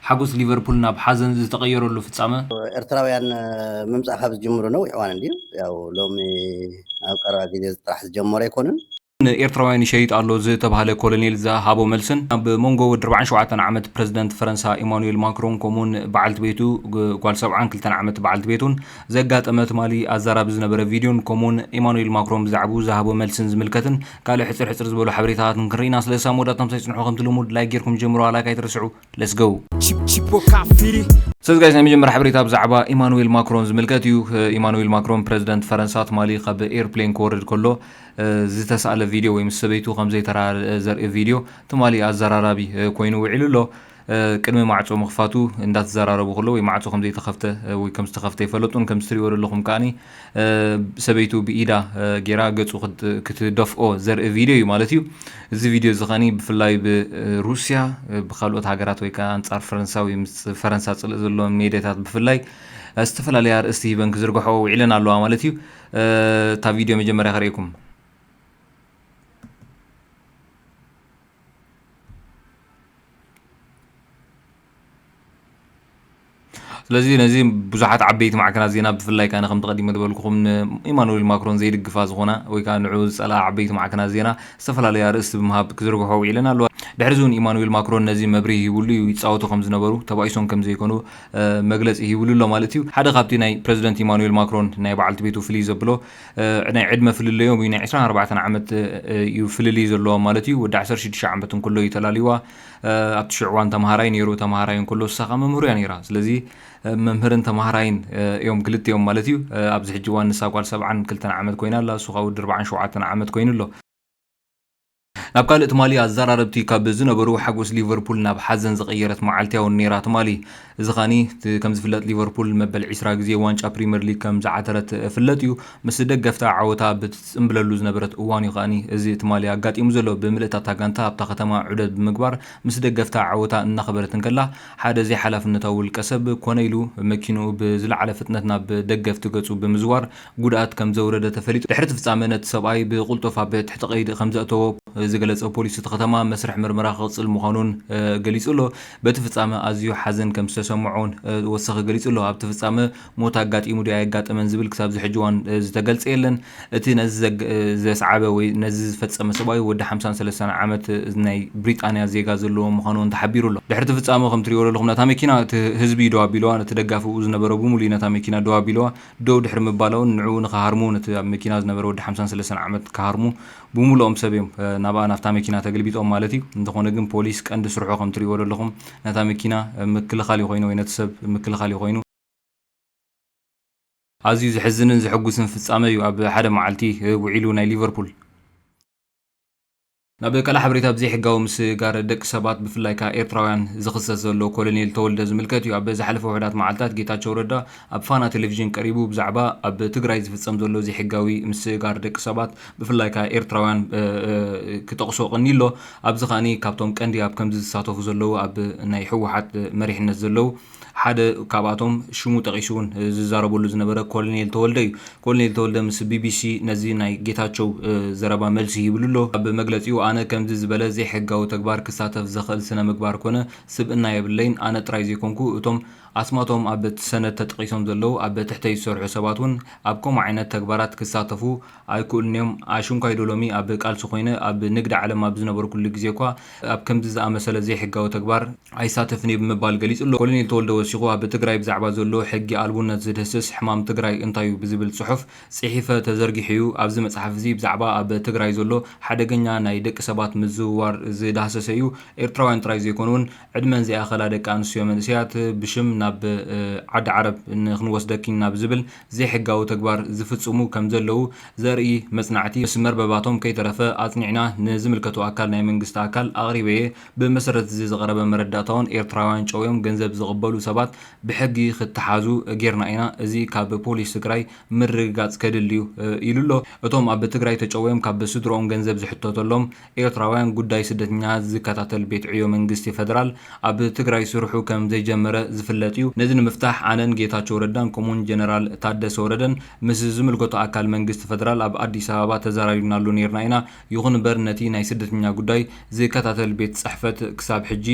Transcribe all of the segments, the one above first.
ሓጎስ ሊቨርፑል ናብ ሓዘን ዝተቐየረሉ ፍጻመ። ኤርትራውያን ምምጻእ ካብ ዝጅምሩ ነዊሕ እዋን እንድዩ። ያው ሎሚ ኣብ ቀረባ ግዜ ጥራሕ ዝጀመሩ ኣይኮኑን። ንኤርትራውያን ይሸይጥ ኣሎ ዝተባህለ ኮሎኔል ዝሃቦ መልስን ኣብ መንጎ ወዲ ኣርባዓን ሸውዓተን ዓመት ፕረዚደንት ፈረንሳ ኢማኑኤል ማክሮን ከምኡውን በዓልቲ ቤቱ ግ- ጓል ሰብዓን ክልተን ዓመት በዓልቲ ቤቱን ዘጋጠመ ትማሊ ኣዛራቢ ዝነበረ ቪድዮን ከምኡውን ኢማኑኤል ማክሮን ብዛዕባኡ ዝሃቦ መልስን ዝምልከትን ካልእ ሕጽር ሕጽር ዝበሉ ሓበሬታታትን ክንርኢና። ስለዚ ሳብ መወዳእታ ምሳይ ጽንሑ። ከምቲ ልሙድ ላይክ ጌርኩም ጀምሩ፣ ላይክ ኣይትረስዑ። Let's go። Chipo Kafiri. ስለዚ ጋይስ ናይ መጀመርያ ሓበሬታ ብዛዕባ ኢማኑኤል ማክሮን ዝምልከት እዩ። ኢማኑኤል ማክሮን ፕረዚደንት ፈረንሳ ትማሊ ካብ ኤርፕሌን ክወርድ ከሎ ዝተሳእለ ቪድዮ ወይ ምስ ሰበይቱ ከም ዘይተራረአ ዘርኢ ቪድዮ ትማሊ ኣዘራራቢ ኮይኑ ውዒሉ ኣሎ። ቅድሚ ማዕጾ ምኽፋቱ እንዳተዘራረቡ ከሎ ወይ ማዕጾ ከም ዘይተኸፍተ ወይ ከም ዝተኸፍተ ይፈለጡን ከም ትሪእዎ ዘለኹም ከዓኒ ሰበይቱ ብኢዳ ጌራ ገጹ ክትደፍኦ ዘርኢ ቪድዮ እዩ ማለት እዩ። እዚ ቪድዮ እዚ ከኒ ብፍላይ ብሩስያ ብካልኦት ሃገራት ወይ ከዓ ኣንጻር ፈረንሳ ወይ ምስ ፈረንሳ ጽልእ ዘለዎም ሜድያታት ብፍላይ ዝተፈላለያ ኣርእስቲ ሂበን ክዝርግሖ ውዒለን ኣለዋ ማለት እዩ። እታ ቪድዮ መጀመርያ ከርእየኩም። ስለዚ ነዚ ብዙሓት ዓበይቲ ማዕከናት ዜና ብፍላይ ከነ ከም ተቐዲመ ዝበልኩኹም ንኢማኑኤል ማክሮን ዘይድግፋ ዝኾና ወይ ከዓ ንዑ ዝጸልኣ ዓበይቲ ማዕከናት ዜና ዝተፈላለያ ኣርእስቲ ብምሃብ ክዝርግሖ ውዒለን ኣለዋ። ድሕሪ እዚ እውን ኢማኑኤል ማክሮን ነዚ መብርሂ ሂብሉ እዩ ይጻወቱ ከም ዝነበሩ ተባኢሶም ከም ዘይኮኑ መግለጺ ሂብሉ ኣሎ ማለት እዩ። ሓደ ካብቲ ናይ ፕረዚደንት ኢማኑኤል ማክሮን ናይ በዓልቲ ቤቱ ፍልይ ዘብሎ ናይ ዕድመ ፍልለዮም እዩ። ናይ ዕስራን ኣርባዕተን ዓመት እዩ ፍልልይ ዘለዎም ማለት እዩ። ወዲ ዓሰርተ ሽዱሽተ ዓመት እንከሎ እዩ ተላልይዋ። ኣብቲ ሽዑ እዋን ተምሃራይ ነይሩ። ተምሃራይ እንከሎ ንሳ ከዓ መምህር እያ ነይራ። ስለዚ መምህርን ተምሃራይን እዮም ክልቲኦም ማለት እዩ። ኣብዚ ሕጂ እዋን ንሳ ጓል ሰብዓን ክልተን ዓመት ኮይና ኣላ። እሱ ከዓ ወዲ ኣርባዓን ሸውዓተን ዓመት ኮይኑ ኣሎ። ናብ ካልእ ትማሊ ኣዘራረብቲ ካብ ዝነበሩ ሓጎስ ሊቨርፑል ናብ ሓዘን ዝቐየረት መዓልቲ እውን ነይራ ትማሊ። እዚ ከኒ እቲ ከም ዝፍለጥ ሊቨርፑል መበል ዕስራ ግዜ ዋንጫ ፕሪምየር ሊግ ከም ዝዓተረት እፍለጥ እዩ። ምስ ደገፍታ ዓወታ ብትጽምብለሉ ዝነበረት እዋን እዩ ከኣኒ እዚ ትማሊ ኣጋጢሙ ዘሎ። ብምልእታታ ጋንታ ኣብታ ከተማ ዑደት ብምግባር ምስ ደገፍታ ዓወታ እናኸበረት እንከላ ሓደ ዘይሓላፍነታዊ ውልቀ ሰብ ኮነ ኢሉ መኪንኡ ብዝለዓለ ፍጥነት ናብ ደገፍቲ ገጹ ብምዝዋር ጉድኣት ከም ዘውረደ ተፈሊጡ። ድሕሪ እቲ ፍጻመ ነቲ ሰብኣይ ብቕልጡፍ ኣብ ትሕቲ ቀይዲ ከም ዘእተዎ ዝገለጸ ፖሊስ እቲ ከተማ መስርሕ ምርመራ ክቕጽል ምዃኑን ገሊጹ ኣሎ። በቲ ፍጻመ ኣዝዩ ሓዘን ከም ዝተሰምዖን ወሰኺ ገሊጹ ኣሎ። ኣብቲ ፍጻመ ሞት ኣጋጢሙ ድዩ ኣየጋጠመን ዝብል ክሳብ ዝሕጂ እዋን ዝተገልጸ የለን። እቲ ነዚ ዘግ- ዘስዓበ ወይ ነዚ ዝፈጸመ ሰብኣይ ወዲ ሓምሳን ሰለስተን ዓመት ናይ ብሪጣንያ ዜጋ ዘለዎ ምዃኑ እውን ተሓቢሩ ኣሎ። ድሕሪ እቲ ፍጻመ ከም ትሪእዎ ዘለኹም ነታ መኪና እቲ ህዝቢ ደው ኣቢልዋ፣ ነቲ ደጋፊኡ ዝነበረ ብምሉእ ነታ መኪና ደው ኣቢልዋ። ደው ድሕሪ ምባላ እውን ንዕኡ ንክሃርሙ ነቲ ኣብ መኪና ዝነበረ ወዲ ሓምሳን ሰለስተን ዓመት ክሃርሙ ብምሉኦም ሰብ እዮም ናብኣ ናብታ መኪና ተገልቢጦም ማለት እዩ። እንተኾነ ግን ፖሊስ ቀንዲ ስርሑ ከም ትሪእዎ ዘለኹም ነታ መኪና ምክልኻል እዩ ኮይኑ ወይ ነቲ ሰብ ምክልኻል እዩ ኮይኑ። ኣዝዩ ዘሕዝንን ዘሐጉስን ፍጻመ እዩ ኣብ ሓደ መዓልቲ ውዒሉ ናይ ሊቨርፑል። ናብ ካልእ ሓበሬታ ብዘይሕጋዊ ምስግጋር ደቂ ሰባት ብፍላይ ከኣ ኤርትራውያን ዝኽሰስ ዘሎ ኮሎኔል ተወልደ ዝምልከት እዩ። ኣብ ዝሓለፈ ውሑዳት መዓልታት ጌታቸው ረዳ ኣብ ፋና ቴሌቪዥን ቀሪቡ ብዛዕባ ኣብ ትግራይ ዝፍጸም ዘሎ ዘይሕጋዊ ምስግጋር ደቂ ሰባት ብፍላይ ከኣ ኤርትራውያን ክጠቕሶ ቀኒ ኣሎ። ኣብዚ ከኣኒ ካብቶም ቀንዲ ኣብ ከምዚ ዝሳተፉ ዘለዉ ኣብ ናይ ህወሓት መሪሕነት ዘለዉ ሓደ ካብኣቶም ሽሙ ጠቒሱ እውን ዝዛረበሉ ዝነበረ ኮሎኔል ተወልደ እዩ። ኮሎኔል ተወልደ ምስ ቢቢሲ ነዚ ናይ ጌታቸው ዘረባ መልሲ ይብሉ ኣሎ። ኣብ መግለጺኡ ኣነ ከምዚ ዝበለ ዘይሕጋዊ ተግባር ክሳተፍ ዘኽእል ስነ ምግባር ኮነ ስብእና የብለይን። ኣነ ጥራይ ዘይኮንኩ እቶም ኣስማቶም ኣብ እቲ ሰነድ ተጠቒሶም ዘለዉ ኣብ ትሕተይ ዝሰርሑ ሰባት እውን ኣብ ከምኡ ዓይነት ተግባራት ክሳተፉ ኣይክእሉን እዮም። ኣሽንኳይ ዶ ሎሚ ኣብ ቃልሲ ኮይነ ኣብ ንግዲ ዓለም ኣብ ዝነበርኩሉ ግዜ እኳ ኣብ ከምዚ ዝኣመሰለ ዘይሕጋዊ ተግባር ኣይሳተፍን እየ ብምባል ገሊጹ ኣሎ። ኮሎኔል ተወልደ ወሲኹ ኣብ ትግራይ ብዛዕባ ዘሎ ሕጊ ኣልቡነት ዝድህስስ ሕማም ትግራይ እንታይ እዩ ብዝብል ጽሑፍ ጽሒፈ ተዘርጊሑ እዩ። ኣብዚ መጽሓፍ እዚ ብዛዕባ ኣብ ትግራይ ዘሎ ሓደገኛ ናይ ደቂ ሰባት ምዝውዋር ዝዳህሰሰ እዩ። ኤርትራውያን ጥራይ ዘይኮኑ እውን ዕድመን ዘይኣኸላ ደቂ ኣንስትዮ መንእሰያት ብሽም ናብ ዓዲ ዓረብ ንክንወስደኪ ናብ ዝብል ዘይሕጋዊ ተግባር ዝፍጽሙ ከም ዘለዉ ዘርኢ መጽናዕቲ ምስ መርበባቶም ከይተረፈ ኣጽኒዕና ንዝምልከቶ ኣካል ናይ መንግስቲ ኣካል ኣቕሪበ እየ። ብመሰረት እዚ ዝቐረበ መረዳእታ እውን ኤርትራውያን ጨውዮም ገንዘብ ዝቕበሉ ሰባት ብሕጊ ክተሓዙ ጌርና ኢና። እዚ ካብ ፖሊስ ትግራይ ምርግጋፅ ከድልዩ ኢሉ ኣሎ። እቶም ኣብ ትግራይ ተጨወዮም ካብ ስድሮኦም ገንዘብ ዝሕተተሎም ኤርትራውያን ጉዳይ ስደተኛ ዝከታተል ቤት ዕዮ መንግስቲ ፌደራል ኣብ ትግራይ ስርሑ ከም ዘይጀመረ ዝፍለጥ እዩ። ነዚ ንምፍታሕ ኣነን ጌታቸው ረዳን ከምኡውን ጀነራል ታደሰ ወረደን ምስ ዝምልከቶ ኣካል መንግስቲ ፌደራል ኣብ ኣዲስ ኣበባ ተዘራሪብናሉ ነይርና ኢና። ይኹን እምበር ነቲ ናይ ስደተኛ ጉዳይ ዝከታተል ቤት ጽሕፈት ክሳብ ሕጂ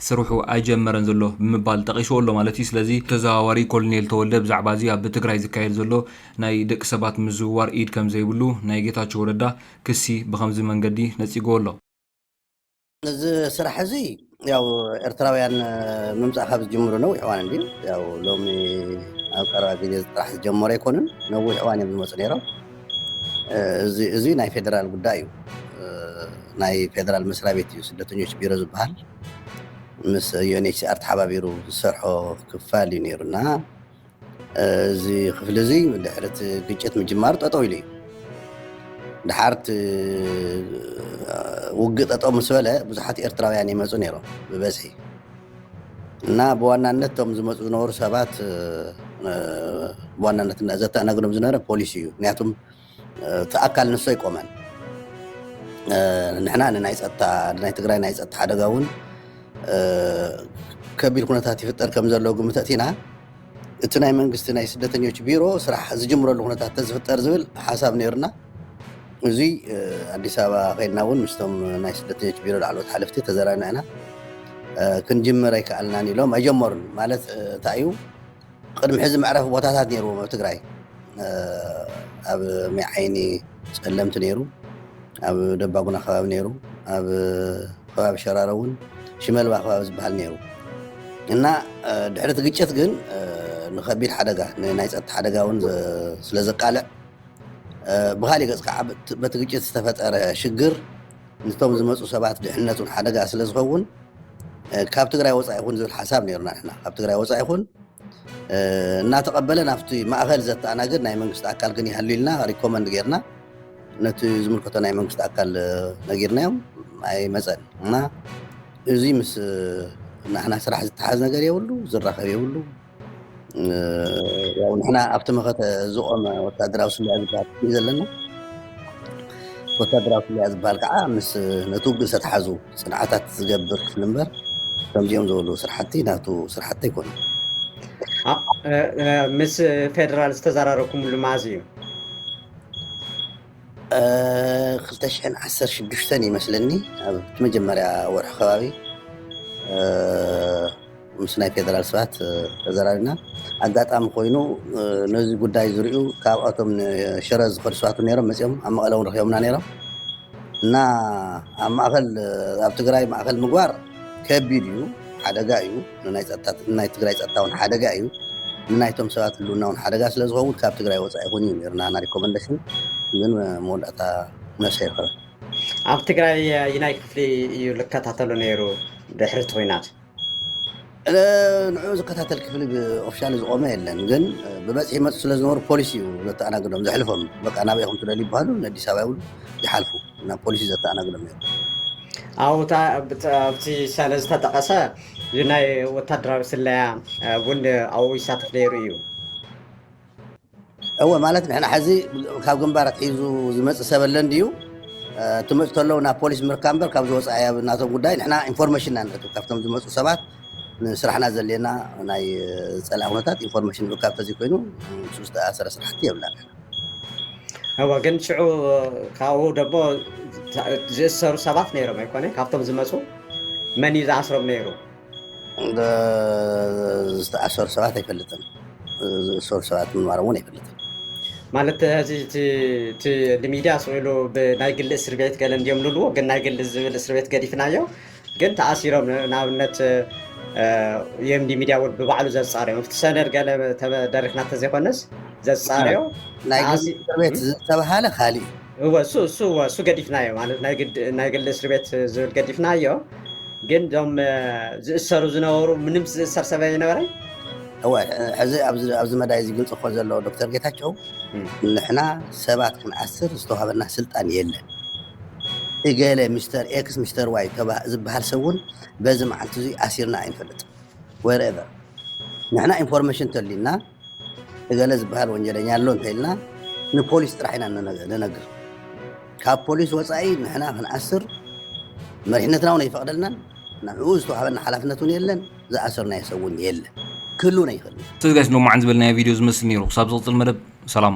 ስርሑ ኣይጀመረን ዘሎ ብምባል ጠቒስዎ ኣሎ ማለት እዩ። ስለዚ ተዘዋዋሪ ኮሎኔል ተወልደ ብዛዕባ እዚ ኣብ ትግራይ ዝካየድ ዘሎ ናይ ደቂ ሰባት ምዝውዋር ኢድ ከም ዘይብሉ ናይ ጌታቸው ረዳ ክሲ ብኸምዚ መንገዲ ነጺግዎ ኣሎ። እዚ ስራሕ እዚ ያው ኤርትራውያን ምምፃእ ካብ ዝጅምሩ ነዊሕ እዋን እንዲ ያው ሎሚ ኣብ ቀረባ ግዜ ጥራሕ ዝጀመሩ ኣይኮኑን። ነዊሕ እዋን እዮም ዝመፁ ነይሮም። እዚ ናይ ፌደራል ጉዳይ እዩ። ናይ ፌደራል መስሪያ ቤት እዩ ስደተኞች ቢሮ ዝበሃል ምስ ዩኤንኤችሲኣር ተሓባቢሩ ዝሰርሖ ክፋል እዩ ነይሩ እና እዚ ክፍሊ እዚ ድሕሪ እቲ ግጭት ምጅማሩ ጠጠው ኢሉ እዩ። ድሓር እቲ ውግእ ጠጠው ምስ በለ ብዙሓት ኤርትራውያን ይመፁ ነይሮም ብበዝሒ እና ብዋናነት እቶም ዝመፁ ዝነበሩ ሰባት ብዋናነት ዘተኣናግዶም ዝነበረ ፖሊስ እዩ። ምክንያቱም እቲ ኣካል ንሱ ኣይቆመን። ንሕና ንናይ ፀጥታ ናይ ትግራይ ናይ ፀጥታ ሓደጋ እውን ከቢድ ኩነታት ይፍጠር ከም ዘሎ ግምት ኣእቲና እቲ ናይ መንግስቲ ናይ ስደተኞች ቢሮ ስራሕ ዝጅምረሉ ኩነታት ተዝፍጠር ዝብል ሓሳብ ነይሩና። እዚ ኣዲስ ኣበባ ከይድና እውን ምስቶም ናይ ስደተኞች ቢሮ ላዕለዎት ሓለፍቲ ተዘራሪብና ኢና። ክንጅምር ኣይከኣልናን ኢሎም ኣይጀመሩን። ማለት እንታይ እዩ ቅድሚ ሕዚ መዕረፊ ቦታታት ነይርዎም ኣብ ትግራይ ኣብ ሜዓይኒ ፀለምቲ ነይሩ፣ ኣብ ደባጉና ከባቢ ነይሩ፣ ኣብ ከባቢ ሸራሮ እውን ሽመልባ ከባቢ ዝበሃል ነይሩ እና ድሕሪ እቲ ግጭት ግን ንከቢድ ሓደጋ ንናይ ፀጥታ ሓደጋ እውን ስለ ዘቃልዕ ብካሊእ ገፅ ከዓ በቲ ግጭት ዝተፈጠረ ሽግር ንቶም ዝመፁ ሰባት ድሕነት እውን ሓደጋ ስለ ዝኸውን ካብ ትግራይ ወፃኢ ይኹን ዝብል ሓሳብ ነይሩና ንሕና ካብ ትግራይ ወፃኢ ይኹን እናተቐበለ ናብቲ ማእኸል ዘተኣናግድ ናይ መንግስቲ ኣካል ግን ይሃሉ ኢልና ሪኮመንድ ጌርና ነቲ ዝምልከቶ ናይ መንግስቲ ኣካል ነጊርናዮም ኣይመፀን እና እዚ ምስ ናሕና ስራሕ ዝተሓዝ ነገር የብሉ ዝራኸብ የብሉ። ያው ንሕና ኣብቲ መኸተ ዝቆመ ወታደራዊ ስለያ ዝበሃል ክፍሊ እዩ ዘለና። ወታደራዊ ስለያ ዝበሃል ከዓ ምስ ነቲ ውግእ ዝተተሓዙ ፅንዓታት ዝገብር ክፍሊ እምበር ከምዚኦም ዝበሉ ስራሕቲ ናቱ ስራሕቲ ኣይኮኑን። ምስ ፌደራል ዝተዘራረብኩምሉ መዓዝ እዩ? ክልተ ሽሕን ዓሰርተ ሽዱሽተን ይመስለኒ ኣብ መጀመርያ ወርሒ ከባቢ ምስ ናይ ፌደራል ሰባት ተዘራሪብና ኣጋጣሚ ኮይኑ ነዚ ጉዳይ ዝሪኡ ካብኣቶም ንሽረ ዝኸዱ ሰባት ነይሮም መፂኦም ኣብ መቐለ እውን ረኪቦምና ነይሮም እና ኣብ ማእከል ኣብ ትግራይ ማእከል ምግባር ከቢድ እዩ ሓደጋ እዩ ናይ ትግራይ ፀጥታ እውን ሓደጋ እዩ ንናይቶም ሰባት ህልውና እውን ሓደጋ ስለ ዝኸውን ካብ ትግራይ ወፃኢ ይኹን እዩ ነይሩ ናና ሪኮመንደሽን ግን መወዳእታ ነብሰ ይኸበል ኣብ ትግራይ ይናይ ክፍሊ እዩ ልከታተሉ ነይሩ ድሕሪ እቲ ኩናት ንዑ ዝከታተል ክፍሊ ብኦፊሻል ዝቆመ የለን ግን ብበዝሒ መፁ ስለ ዝነበሩ ፖሊስ እዩ ዘተኣናግዶም ዘሕልፎም በቃ ናበይ ኢኹም ትደልዩ ይበሃሉ ንኣዲስ ኣበባ ይብሉ ይሓልፉ ናብ ፖሊስ እዩ ዘተኣናግዶም ነይሩ ኣብቲ ሰለ ዝተጠቐሰ ናይ ወታደራዊ ስለያ እውን ኣብኡ ይሳተፍ ነይሩ እዩ እወ ማለት ንሕና ሕዚ ካብ ግንባር ኣትሒዙ ዝመፅእ ሰብ ኣለ እንድዩ ትመፁ ተለዉ ናብ ፖሊስ ምርካ እምበር ካብ ዝወፃ እያ ናቶም ጉዳይ ንሕና ኢንፎርሜሽን ኢና ንእቱ ካብቶም ዝመፁ ሰባት ንስራሕና ዘድልየና ናይ ፀላእ ኩነታት ኢንፎርሜሽን ምርካብ ተዘይኮይኑ ምስ ዝተኣሰረ ስራሕቲ የብላን እወ ግን ሽዑ ካብኡ ደሞ ዝእሰሩ ሰባት ነይሮም ኣይኮነ ካብቶም ዝመፁ መን እዩ ዝኣስሮም ነይሩ ዝተኣሰሩ ሰባት ኣይፈልጥን ዝእሰሩ ሰባት ምንባሮም እውን ኣይፈልጥን ማለት እዚ እቲ ንሚድያ ስኢሉ ብናይ ግሊ እስር ቤት ገለ እንዲዮም ልልዎ ግን ናይ ግሊ ዝብል እስር ቤት ገዲፍናዮ ግን ተኣሲሮም ንኣብነት የምዲ ሚድያ እውን ብባዕሉ ዘፃርዮም እቲ ሰነድ ገለ ደሪክና ተዘይኮነስ ዘፃርዮ ናይ ግሊ እስር ቤት ዝተባሃለ ካሊእ እወ እሱ እሱ እወ እሱ ገዲፍናዮ ማለት ናይ ግድ ናይ ግሊ እስር ቤት ዝብል ገዲፍናዮ ግን ዶም ዝእሰሩ ዝነበሩ ምንም ዝእሰር ሰብ ኣይነበረ እወ ሕዚ ኣብዚ መዳይ እዚ ግልፂ እኮ ዘሎ ዶክተር ጌታቸው ንሕና ሰባት ክንኣስር ዝተዋሃበና ስልጣን የለን እገለ ሚስተር ኤክስ ሚስተር ዋይ ዝበሃል ሰብ እውን በዚ መዓልቲ እዚ ኣሲርና ኣይንፈልጥ wherever ንሕና ኢንፎርሜሽን ተልና እገለ ዝበሃል ወንጀለኛ ኣሎ እንተኢልና ንፖሊስ ጥራሕ ኢና ንነግር። ካብ ፖሊስ ወፃኢ ንሕና ክንኣስር መሪሕነትና እውን ኣይፈቕደልናን። ንዕኡ ዝተዋሃበና ሓላፍነት እውን የለን። ዝኣሰርናዮ ሰብ እውን የለን። ክህልውን ኣይኽእልን። ስለዚ ጋይስ ሎማዓን ዝበልናዮ ቪድዮ ዝመስል ነይሩ። ክሳብ ዝቕፅል መደብ ሰላም።